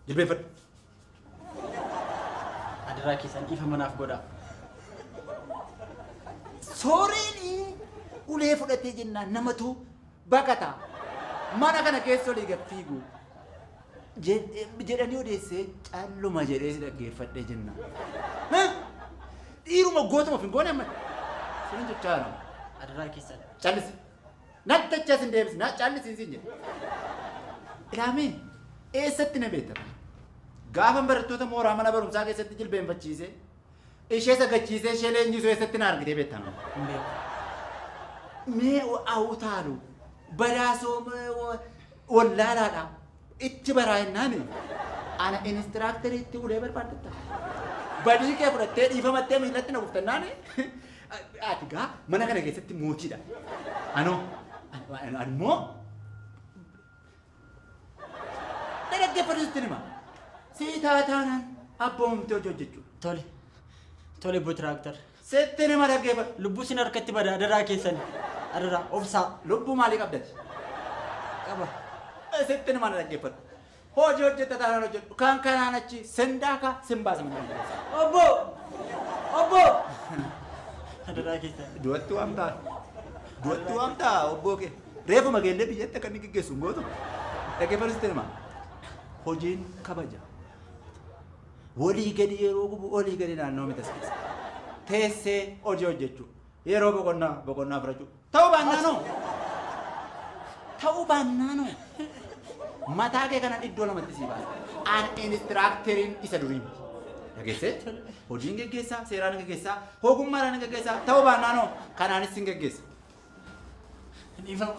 Jilbeeffadhu. Adaraa keessan ifa manaaf godhaa. Sooreen ulee fudhatee jennaan namatu baqata. Mana kana keessa olii gad fiigu. Jedhanii odeessee calluma jedhee si dhaggeeffadhee jennaan. Dhiiruma gootuma of hin goone amma. Sinin jechaa jira. Adaraa keessan. Callisi. Natti achi as hin deebisi. Na callisi siin jedhe. Ilaamee eessatti na beekta? Gaafan barattoota mooraa mana barumsaa keessatti jilbeenfachiisee ishee sagachiisee ishee leenjisuu eessatti na argitee beekta? Hin beeku. Mee awutaalu badaasoo wallaalaadha. Itti baraa jennaani ana inistiraakteriitti ulee barbaaddatta. Badii kee fudhattee dhiifamattee miillatti na kuftannaani ati gaa mana kana keessatti mootiidha. Anoo animmoo dhaggeeffatu sitti hima. Sii taataanaan abboomamtee hojii hojjechuu. Tole. Tole obbo Tiraaktar. Sitti hima dhaggeeffatu. Lubbuu sin harkatti bada adaraa keessan. Adaraa obsaa. Lubbuu maalii qabdati? Qaba. Sitti hima dhaggeeffatu. Hojii hojjetta taanaan hojjedhu. Kan kanaan achi sindaaka sin baasa mana kana keessa. Obbo! Obbo! Adaraa keessan. Du'atti waamtaa. Du'atti waamtaa obboo kee. Reefuma keellee biyyatti akka inni geggeessu hin gootu. Dhaggeeffatu sitti hima. Hojiin kabaja. Walii gadi yeroo gubu olii gadi naannoo miti as keessa. Teessee hojii hojjechuu. Yeroo boqonnaa boqonnaa fudhachuu. Ta'uu baannaanoo. Ta'uu baannaanoo. Mataa kee kanan iddoo lamatti sii baasa. An inistiraakteriin isa durii miti. Dhageessee? Hojiin geggeessaa, seeraan geggeessaa, ogummaadhaan geggeessaa, ta'uu baannaanoo kanaanis sin geggeessa. Dhiifama.